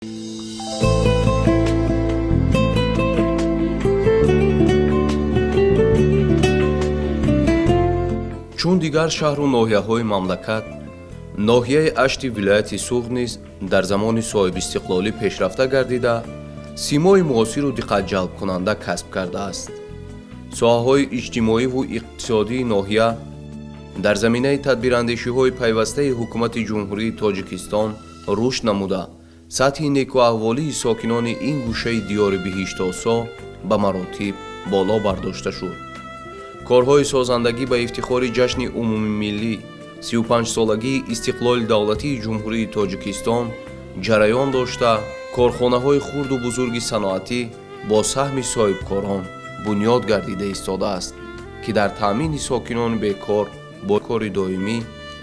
Чун дигар шаҳру ноҳияҳои мамлакат, ноҳияи Ашти вилояти Суғд низ дар замони соҳибистиқлолӣ пешрафта гардида, симои муосиру диққатҷалбкунанда касб кардааст. Соҳаҳои иҷтимоиву иқтисодии ноҳия дар заминаи тадбирандешиҳои пайвастаи ҳукумати Ҷумҳурии Тоҷикистон рушд намуда, сатҳи некуаҳволии сокинони ин гӯшаи диёри биҳиштосо ба маротиб боло бардошта шуд. Корҳои созандагӣ ба ифтихори ҷашни умумимиллӣ 35-солагии истиқлоли давлатии Ҷумҳурии Тоҷикистон ҷараён дошта, корхонаҳои хурду бузурги саноатӣ бо саҳми соҳибкорон бунёд гардида истодааст, ки дар таъмини сокинони бекор бо кори доимӣ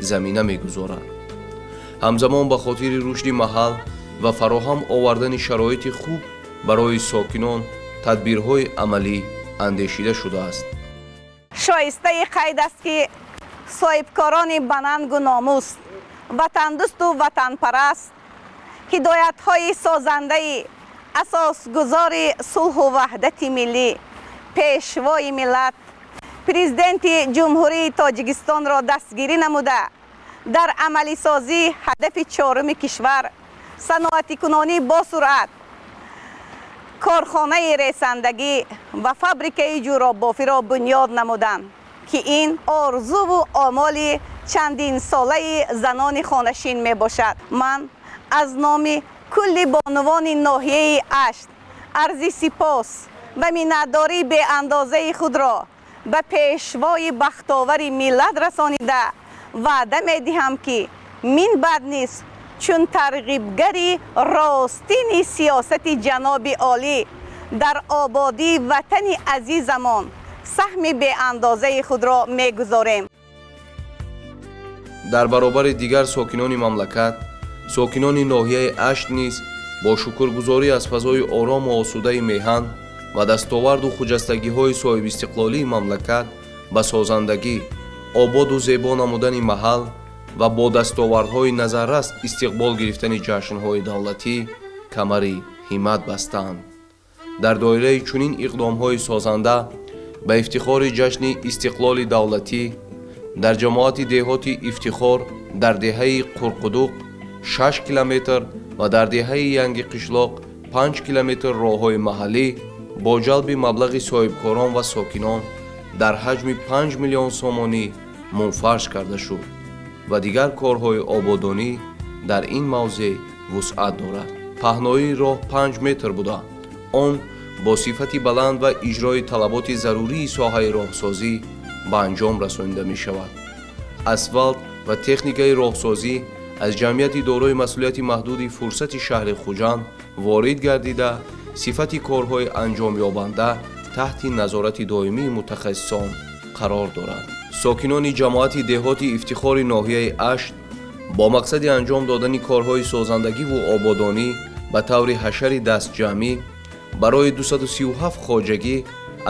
замина мегузорад. Ҳамзамон ба хотири рушди маҳал ва фароҳам овардани шароити хуб барои сокинон тадбирҳои амалӣ андешида шудааст. Шоистаи қайд аст, ки соҳибкорони банангу номус, ватандӯсту ватанпараст ҳидоятҳои созандаи асосгузори сулҳу ваҳдати миллӣ, пешвои миллат, Президенти Ҷумҳурии Тоҷикистонро дастгирӣ намуда, дар амалисозии ҳадафи чоруми кишвар, саноатикунонӣ бо суръат, корхонаи ресандагӣ ва фабрикаи ҷӯроббофиро бунёд намуданд, ки ин орзуву омоли чандинсолаи занони хонашин мебошад. Ман аз номи кулли бонувони ноҳияи Ашт арзи сипос ва миннатдории беандозаи худро ба пешвои бахтовари миллат расонида, ваъда медиҳам, ки минбаъд низ чун тарғибгари ростини сиёсати ҷаноби олӣ дар ободии ватани азизамон саҳми беандозаи худро мегузорем. Дар баробари дигар сокинони мамлакат, сокинони ноҳияи Ашт низ бо шукргузорӣ аз фазои орому осудаи меҳан ва дастоварду хуҷастагиҳои соҳибистиқлолии мамлакат ба созандагӣ, ободу зебо намудани маҳал ва бо дастовардҳои назаррас истиқбол гирифтани ҷашнҳои давлатӣ камари ҳиммат бастанд. Дар доираи чунин иқдомҳои созанда ба ифтихори ҷашни истиқлоли давлатӣ дар ҷамоати деҳоти Ифтихор дар деҳаи Қурқудуқ 6 километр ва дар деҳаи Янги Қишлоқ 5 километр роҳҳои маҳаллӣ бо ҷалби маблағи соҳибкорон ва сокинон дар ҳаҷми 5 миллион сомонӣ мунфарш карда шуд ва дигар корҳои ободонӣ дар ин мавзеъ вусъат дорад. Паҳноии роҳ 5 метр буда, он бо сифати баланд ва иҷрои талаботи зарурии соҳаи роҳсозӣ ба анҷом расонида мешавад. Асфалт ва техникаи роҳсозӣ аз ҷамъияти дорои масъулияти маҳдуди Фурсати шаҳри Хуҷанд ворид гардида, сифати корҳои анҷомёбанда таҳти назорати доимии мутахассисон қарор дорад. Сокинони ҷамоати деҳоти Ифтихори ноҳияи Ашт бо мақсади анҷом додани корҳои созандагиву ободонӣ ба таври ҳашари дастҷамъӣ барои 237 хоҷагӣ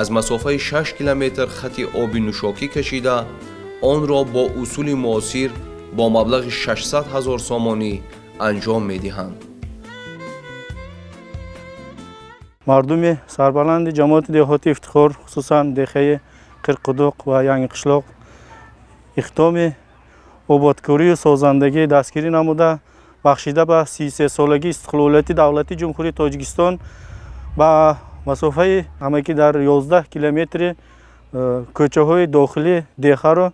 аз масофаи 6 километр хати оби нӯшокӣ кашида, онро бо усули муосир бо маблағи 600 ҳазор сомонӣ анҷом медиҳанд. Мардуми сарбаланди ҷамоати деҳоти Ифтихор, хусусан деҳаи Қирқудуқ ва Янги Қишлоқ, иқдоми ободкорию созандагӣ дастгирӣ намуда, бахшида ба 33-солагии истиқлолияти давлати Ҷумҳурии Тоҷикистон ба масофаи ҳамагӣ дар 11 километри кӯчаҳои дохилии деҳаро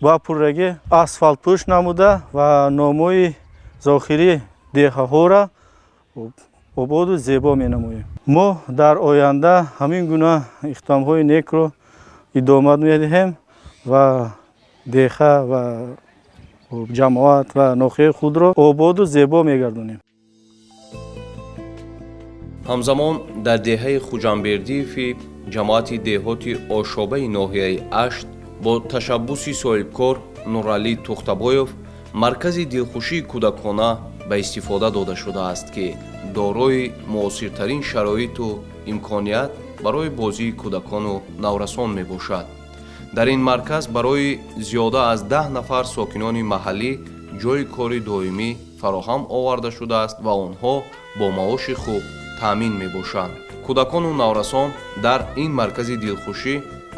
ба пуррагӣ асфалтпӯш намуда ва номои зоҳирии деҳаҳоро ободу зебо менамоем. Мо дар оянда ҳамин гуна иқдомҳои некро идома медиҳем ва деҳа ва ҷамоат ва ноҳияи худро ободу зебо мегардонем. Ҳамзамон дар деҳаи Хуҷамбердиеви ҷамоати деҳоти Ошобаи ноҳияи Ашт бо ташаббуси соҳибкор Нуралӣ Тухтабоев маркази дилхушии кӯдакона ба истифода дода шудааст, ки дорои муосиртарин шароиту имконият барои бозии кӯдакону наврасон мебошад. Дар ин марказ барои зиёда аз 10 нафар сокинони маҳаллӣ ҷойи кори доимӣ фароҳам оварда шудааст ва онҳо бо маоши хуб таъмин мебошанд. Кӯдакону наврасон дар ин маркази дилхушӣ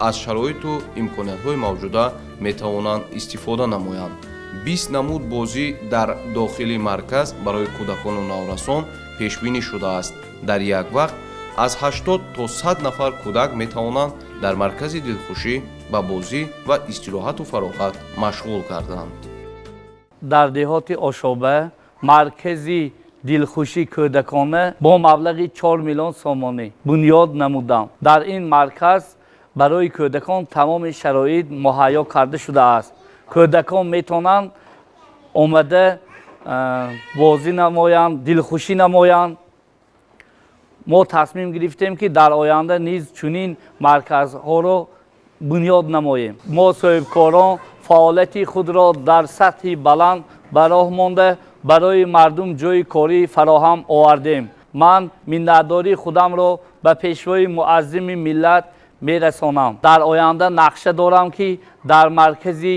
аз шароиту имкониятҳои мавҷуда метавонанд истифода намоянд. 20 намуд бозӣ дар дохили марказ барои кӯдакону наврасон пешбинӣ шудааст. Дар як вақт аз 80 то 100 нафар кӯдак метавонанд дар маркази дилхушӣ ба бозӣ ва истироҳату фароғат машғул гарданд. Дар деҳоти Ошоба маркази дилхушӣ кӯдакона бо маблағи 4 миллион сомонӣ бунёд намудам. Дар ин марказ барои кӯдакон тамоми шароит муҳайё карда шудааст. Кӯдакон метавонанд омада бозӣ намоянд, дилхушӣ намоянд. Мо тасмим гирифтем, ки дар оянда низ чунин марказҳоро бунёд намоем. Мо соҳибкорон фаъолияти худро дар сатҳи баланд ба роҳ монда, барои мардум ҷойи корӣ фароҳам овардем. Ман миннатдории худамро ба пешвои муаззими миллат мерасонам. Дар оянда нақша дорам, ки дар маркази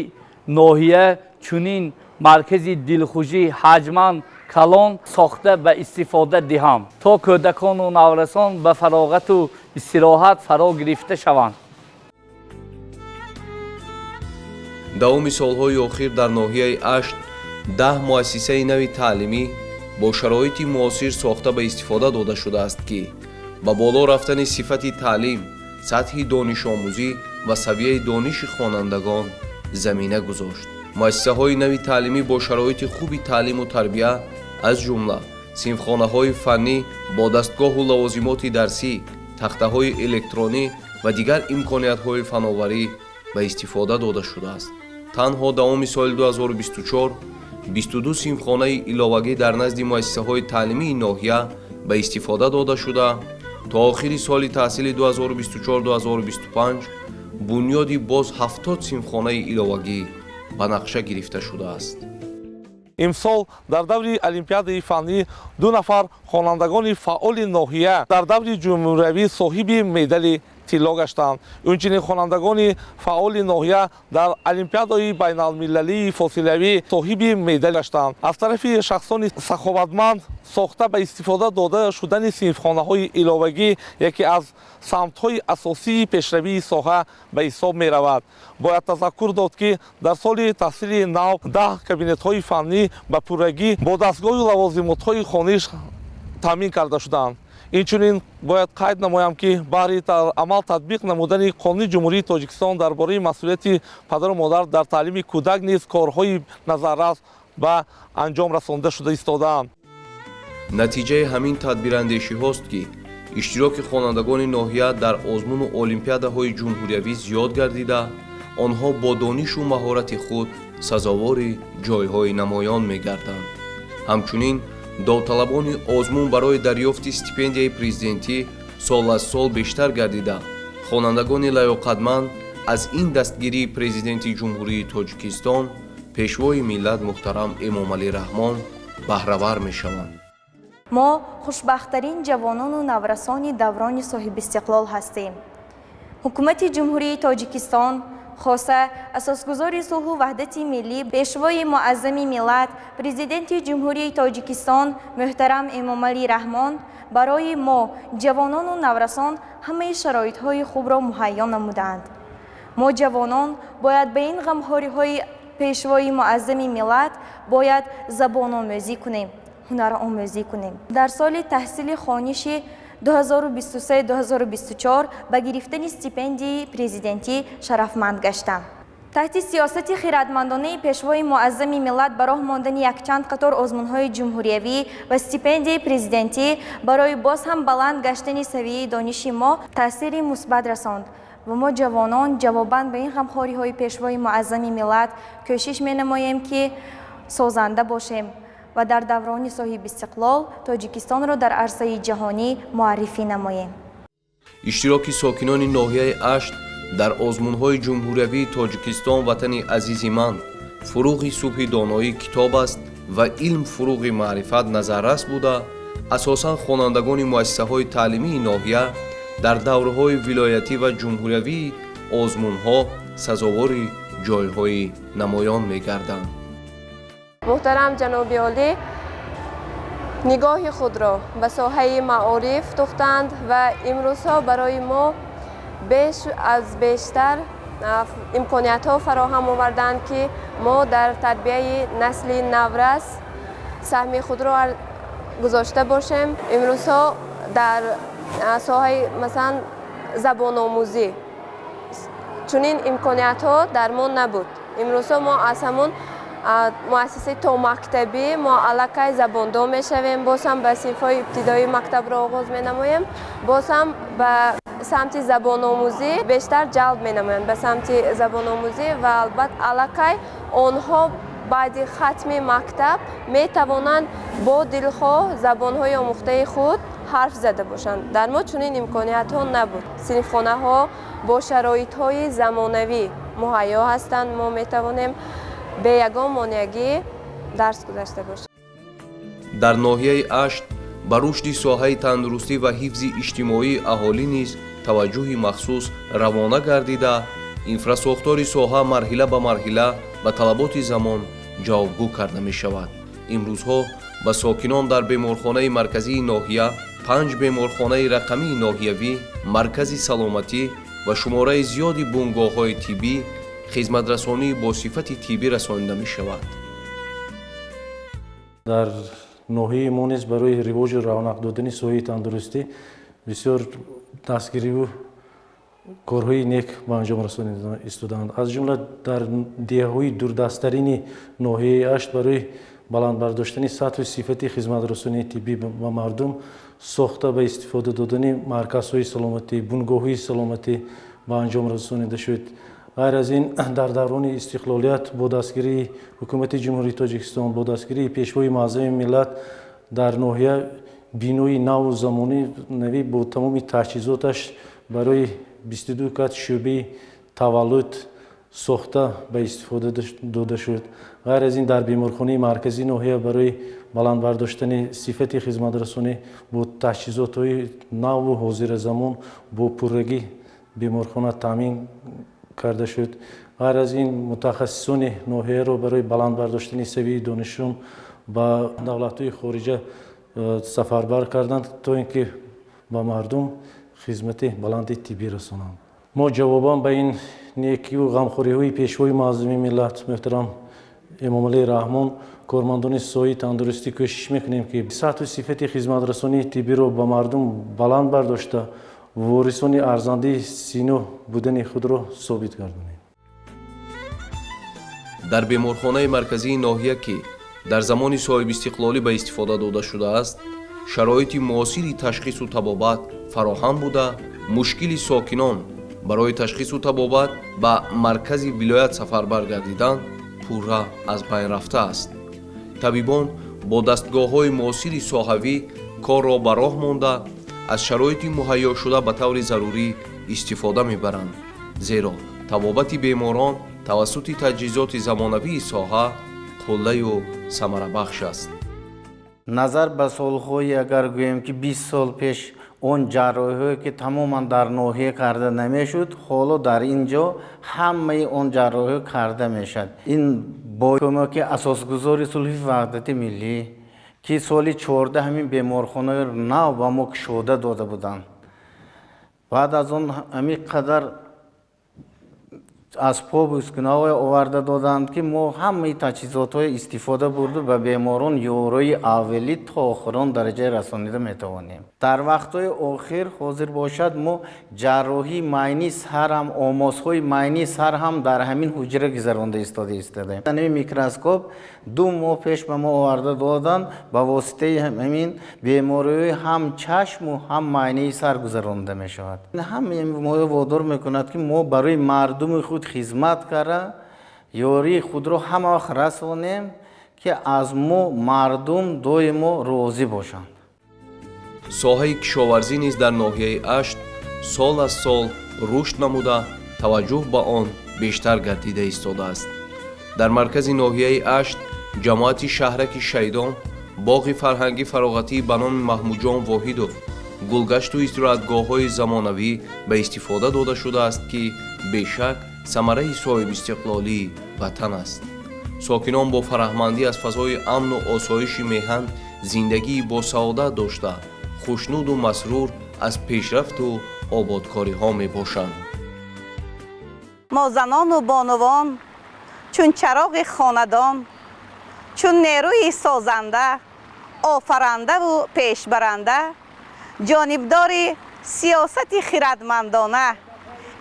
ноҳия чунин маркази дилхушӣ ҳаҷман калон сохта ба истифода диҳам, то кӯдакону наврасон ба фароғату истироҳат фаро гирифта шаванд. Давоми солҳои охир дар ноҳияи Ашт 10 муассисаи нави таълимӣ бо шароити муосир сохта ба истифода дода шудааст, ки ба боло рафтани сифати таълим, сатҳи донишомӯзӣ ва савияи дониши хонандагон замина гузошт. Муассисаҳои нави таълимӣ бо шароити хуби таълиму тарбия, аз ҷумла синфхонаҳои фаннӣ бо дастгоҳу лавозимоти дарсӣ, тахтаҳои электронӣ ва дигар имкониятҳои фановарӣ ба истифода дода шудааст. Танҳо давоми соли 2024 22 синфхонаи иловагӣ дар назди муассисаҳои таълимии ноҳия ба истифода дода шуда, то охири соли таҳсили 2024-2025 бунёди боз 70 синфхонаи иловагӣ ба нақша гирифта шудааст. Имсол дар даври олимпиадаи фаннӣ 2 нафар хонандагони фаъоли ноҳия дар даври ҷумҳуриявӣ соҳиби медали тилло гаштанд. Инчунин хонандагони фаъоли ноҳия дар олимпиадаи байналмилалии фосилавӣ соҳиби медал гаштанд. Аз тарафи шахсони саховатманд сохта ба истифода дода шудани синфхонаҳои иловагӣ яке аз самтҳои асосии пешравии соҳа ба ҳисоб меравад. Бояд тазаккур дод, ки дар соли таҳсили нав 10 кабинетҳои фаннӣ ба пуррагӣ бо дастгоҳу лавозимотҳои хониш таъмин карда шуданд. Инчунин бояд қайд намоям, ки баҳри амал татбиқ намудани Қонуни Ҷумҳурии Тоҷикистон дар бораи масъулияти падару модар дар таълими кӯдак низ корҳои назаррас ба анҷом расонда шуда истодаанд. Натиҷаи ҳамин тадбирандешиҳост, ки иштироки хонандагони ноҳия дар озмуну олимпиадаҳои ҷумҳуриявӣ зиёд гардида, онҳо бо донишу маҳорати худ сазовори ҷойҳои намоён мегарданд. Ҳамчунин довталабони озмун барои дарёфти стипендияи президентӣ сол аз сол бештар гардида, хонандагони лаёқатманд аз ин дастгирии президенти Ҷумҳурии Тоҷикистон, пешвои миллат муҳтарам Эмомалӣ Раҳмон баҳравар мешаванд. Мо хушбахттарин ҷавонону наврасони даврони соҳибистиқлол ҳастем. Ҳукумати Ҷумҳурии Тоҷикистон, хоса асосгузори сулҳу ваҳдати миллӣ, пешвои муаззами миллат, президенти Ҷумҳурии Тоҷикистон муҳтарам Эмомалӣ Раҳмон барои мо ҷавонону наврасон ҳамаи шароитҳои хубро муҳайё намудаанд. Мо ҷавонон бояд ба ин ғамхориҳои пешвои муаззами миллат бояд забономӯзӣ кунем, ҳунаромӯзӣ кунем. Дар соли таҳсили хониши 2023-2024 ба гирифтани стипендияи президентӣ шарафманд гаштам. Таҳти сиёсати хиратмандонаи пешвои муаззами миллат ба роҳ мондани якчанд қатор озмунҳои ҷумҳуриявӣ ва стипендияи президентӣ барои боз ҳам баланд гаштани савияи дониши мо таъсири мусбат расонд ва мо ҷавонон ҷавобан ба ин ғамхориҳои пешвои муаззами миллат кӯшиш менамоем, ки созанда бошем ва дар даврони соҳибистиқлол Тоҷикистонро дар арсаи ҷаҳонӣ муаррифӣ намоем. Иштироки сокинони ноҳияи Ашт дар озмунҳои ҷумҳуриявии Тоҷикистон «Ватани азизи ман», «Фуруғи субҳи доноӣ китоб аст» ва «Илм фуруғи маърифат» назаррас буда, асосан хонандагони муассисаҳои таълимии ноҳия дар даврҳои вилоятӣ ва ҷумҳуриявии озмунҳо сазовори ҷойҳои намоён мегарданд. Муҳтарам ҷаноби олӣ, Нигоҳи худро ба соҳаи маориф духтанд ва имрӯзҳо барои мо беш аз бештар имкониятҳо фароҳам оварданд, ки мо дар тарбияи насли наврас саҳми худро гузошта бошем. Имрӯзҳо дар соҳаи масалан забономӯзӣ чунин имкониятҳо дар мо набуд. Имрӯзҳо мо аз ҳамун муассисаи томактабӣ мо аллакай забондон мешавем, боз ҳам ба синфҳои ибтидоии мактабро оғоз менамоем, боз ҳам ба самти забономӯзӣ бештар ҷалб менамоянд, ба самти забономӯзӣ ва албатта аллакай онҳо баъди хатми мактаб метавонанд бо дилхоҳ забонҳои омӯхтаи худ ҳарф зада бошанд. Дар мо чунин имкониятҳо набуд. Синфхонаҳо бо шароитҳои замонавӣ муҳайё ҳастанд, мо метавонем бе ягон монеагӣ дарс гузашта бошем. Дар ноҳияи Ашт ба рушди соҳаи тандурустӣ ва ҳифзи иҷтимоии аҳолӣ низ таваҷҷӯҳи махсус равона гардида, инфрасохтори соҳа марҳила ба марҳила ба талаботи замон ҷавобгӯ карда мешавад. Имрӯзҳо ба сокинон дар беморхонаи марказии ноҳия, 5 беморхонаи рақамии ноҳиявӣ, маркази саломатӣ ва шумораи зиёди бунгоҳҳои тиббӣ хизматрасонии бо сифати тиббӣ расонида мешавад. Дар ноҳияи мо низ барои ривоҷу равнақ додани соҳаи тандурустӣ бисёр дастгириву корҳои нек ба анҷом расонида истодаанд. Аз ҷумла дар деҳаҳои дурдасттарини ноҳияи Ашт барои баланд бардоштани сатҳу сифати хизматрасонии тиббӣ ба мардум, сохта ба истифода додани марказҳои саломатӣ, бунгоҳҳои саломатӣ ба анҷом расонида шуд. Ғайр аз ин, дар даврони истиқлолият бо дастгирии ҳукумати Ҷумҳурии Тоҷикистон, бо дастгирии Пешвои муаззами миллат дар ноҳия бинои наву замонавӣ бо тамоми таҷҳизоташ барои 22 кат шӯъбаи таваллуд сохта ба истифода дода шуд. Ғайр аз ин, дар беморхонаи марказии ноҳия барои баланд бардоштани сифати хизматрасонӣ бо таҷҳизотҳои наву ҳозиразамон бо пуррагӣ беморхона таъмин карда шуд. Ғайр аз ин, мутахассисони ноҳияро барои баланд бардоштани савияи донишҷӯён ба давлатҳои хориҷа сафарбар карданд, то ин ки ба мардум хизмати баланди тиббӣ расонанд. Мо ҷавобан ба ин некию ғамхориҳои Пешвои муаззами миллат муҳтарам Эмомалӣ Раҳмон, кормандони соҳаи тандурустӣ кӯшиш мекунем, ки сатҳу сифати хизматрасонии тиббиро ба мардум баланд бардошта, ворисони арзандаи сино будани худро собит гардонем. Дар беморхонаи марказии ноҳия, ки дар замони соҳибистиқлолӣ ба истифода дода шудааст, шароити муосири ташхису табобат фароҳам буда, мушкили сокинон барои ташхису табобат ба маркази вилоят сафарбар гардидан пурра аз байн рафтааст. Табибон бо дастгоҳҳои муосири соҳавӣ корро ба роҳ монда, аз шароити муҳайёшуда ба таври зарурӣ истифода мебаранд, зеро табобати беморон тавассути таҷҳизоти замонавии соҳа қуллаю самарабахш аст. Назар ба солҳои, агар гӯем ки 20 сол пеш, он ҷарроҳиҳое ки тамоман дар ноҳия карда намешуд, ҳоло дар ин ҷо ҳамаи он ҷарроҳиҳо карда мешавад. Ин бо кӯмаки асосгузори сулҳи ваҳдати миллӣ, ки соли 14 ҳамин беморхонаи нав ба мо кушода дода буданд. Баъд аз он ҳамин қадар асбобу ускунаҳое оварда доданд, ки мо ҳамаи таҷҳизотҳое истифода бурду ба беморон ёрои аввалӣ то охирон дараҷа расонида метавонем. Дар вақтҳои охир ҳозир бошад, мо ҷарроҳии майни сар ҳам, омозҳои майни сар ҳам дар ҳамин ҳуҷра гузаронда истода истодаем. Ҳамин микроскоп 2 моҳ пеш ба мо оварда доданд, ба воситаи ҳамин бемориҳои ҳам чашму ҳам майнаи сар гузаронда мешавад. Ҳамаи моро водор мекунад, ки мо барои мардуми худ хизмат карда, ёрии худро ҳама вақт расонем, ки аз мо мардум доимо розӣ бошанд. Соҳаи кишоварзӣ низ дар ноҳияи Ашт сол аз сол рушд намуда, таваҷҷӯҳ ба он бештар гардида истодааст. Дар маркази ноҳияи Ашт ҷамоати шаҳраки Шайдон, боғи фарҳангӣ фароғатӣ ба номи Маҳмудҷон Воҳидов, гулгашту истироҳатгоҳҳои замонавӣ ба истифода дода шудааст, ки бешак самараи соҳибистиқлолии ватан аст. Сокинон бо фараҳмандӣ аз фазои амну осоиши меҳан Зиндагии босаодат дошта, хушнуду масрур аз пешрафту ободкориҳо мебошанд. Мо занону бонувон чун чароғи хонадон, чун нерӯи созанда, офарандаву пешбаранда, ҷонибдори сиёсати хирадмандона,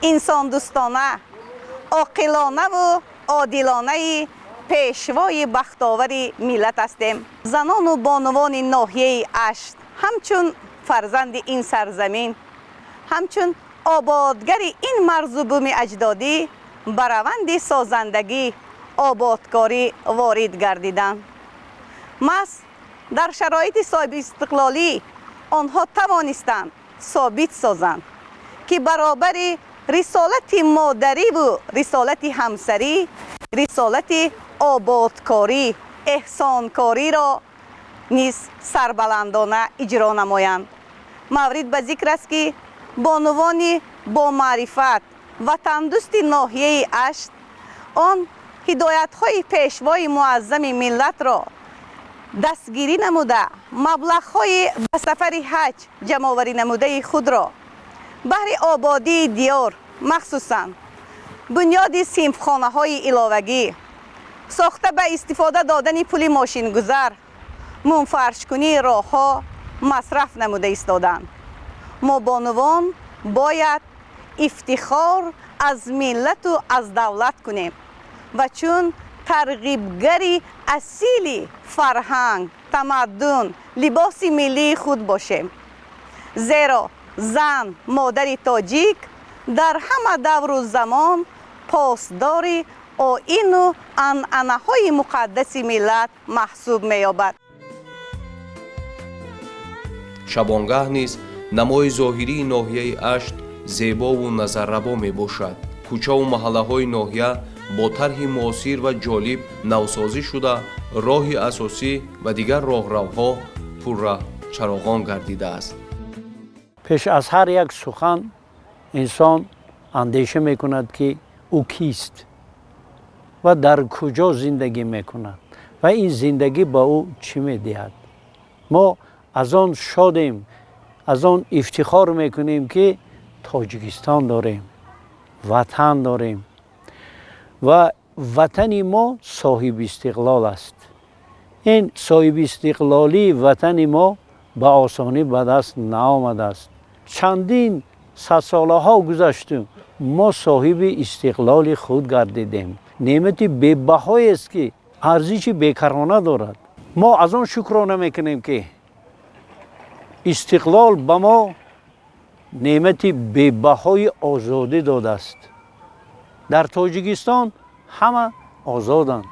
инсондӯстона, оқилонаву одилонаи пешвои бахтовари миллат ҳастем. Занону бонувони ноҳияи Ашт ҳамчун фарзанди ин сарзамин, ҳамчун ободгари ин марзу буми аҷдодӣ ба раванди созандагӣ, ободкорӣ ворид гардиданд. Маҳз дар шароити соҳибистиқлолӣ онҳо тавонистанд собит созанд, ки баробари рисолати модариву рисолати ҳамсарӣ, рисолати ободкорӣ, эҳсонкориро низ сарбаландона иҷро намоянд. Маврид ба зикр аст, ки бонувони бомаърифат, ватандӯсти ноҳияи Ашт он ҳидоятҳои пешвои муаззами миллатро дастгирӣ намуда, маблағҳои ба сафари ҳаҷ ҷамъоварӣ намудаи худро баҳри ободии диёр, махсусан бунёди синфхонаҳои иловагӣ, сохта ба истифода додани пули мошингузар, мунфаршкунии роҳҳо масраф намуда истоданд. Мо бонувон бояд ифтихор аз миллату аз давлат кунем ва чун тарғибгари асили фарҳанг, тамаддун, либоси миллии худ бошем. Зеро зан, модари тоҷик дар ҳама давру замон посдори оину анъанаҳои муқаддаси миллат маҳсуб меёбад. Шабонгаҳ низ намои зоҳирии ноҳияи Ашт зебову назаррабо мебошад. Кӯчаву маҳаллаҳои ноҳия бо тарҳи муосир ва ҷолиб навсозӣ шуда, роҳи асосӣ ва дигар роҳравҳо пурра чароғон гардидааст. Пеш аз ҳар як сухан инсон андеша мекунад, ки ӯ кист ва дар куҷо зиндагӣ мекунад ва ин зиндагӣ ба ӯ чӣ медиҳад. Мо аз он шодем, аз он ифтихор мекунем, ки Тоҷикистон дорем, ватан дорем ва ватани мо соҳибистиқлол аст. Ин соҳибистиқлолии ватани мо ба осонӣ ба даст наомадааст. Чандин садсолаҳо гузашту мо соҳиби истиқлоли худ гардидем. Неъмати бебаҳоест, ки арзиши бекарона дорад. Мо аз он шукрона мекунем, ки истиқлол ба мо неъмати бебаҳои озодӣ додааст. Дар Тоҷикистон ҳама озоданд.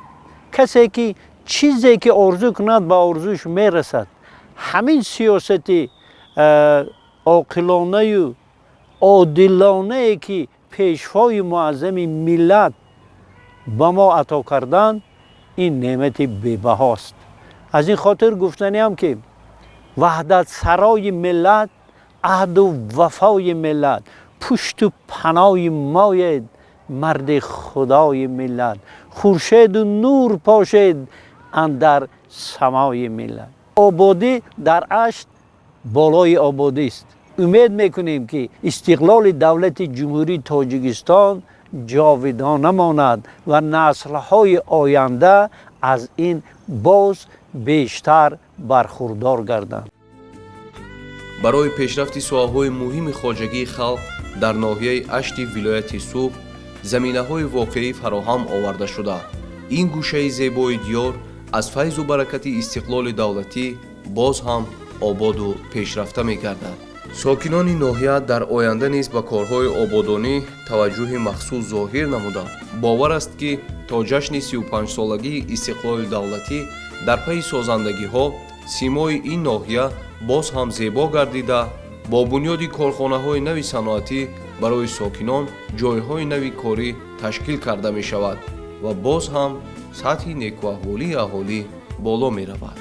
Касе ки чизе ки орзу кунад, ба орзуш мерасад. Ҳамин сиёсати оқилонаю одилонае ки пешвои муаззами миллат ба мо ато карданд, ин неъмати бебаҳост. Аз ин хотир гуфтаниам, ки ваҳдатсарои миллат, аҳду вафои миллат, пушту панои моед, марди худои миллат, хуршеду нур пошед андар самои миллат. Ободӣ дар Ашт болои ободист. Умед мекунем, ки истиқлоли давлати Ҷумҳурии Тоҷикистон ҷовидона монад ва наслҳои оянда аз ин боз бештар бархурдор гарданд. Барои пешрафти соҳаҳои муҳими хоҷагии халқ дар ноҳияи Ашти вилояти Суғд заминаҳои воқеӣ фароҳам оварда шуда, ин гӯшаи зебои диёр аз файзу баракати истиқлоли давлатӣ боз ҳам ободу пешрафта мегардад. Сокинони ноҳия дар оянда низ ба корҳои ободонӣ таваҷҷӯҳи махсус зоҳир намуда, бовар аст, ки то ҷашни 35-солагии истиқлоли давлатӣ дар пайи созандагиҳо симои ин ноҳия боз ҳам зебо гардида, бо бунёди корхонаҳои нави саноатӣ барои сокинон ҷойҳои нави корӣ ташкил карда мешавад ва боз ҳам сатҳи некуаҳволии аҳолӣ боло меравад.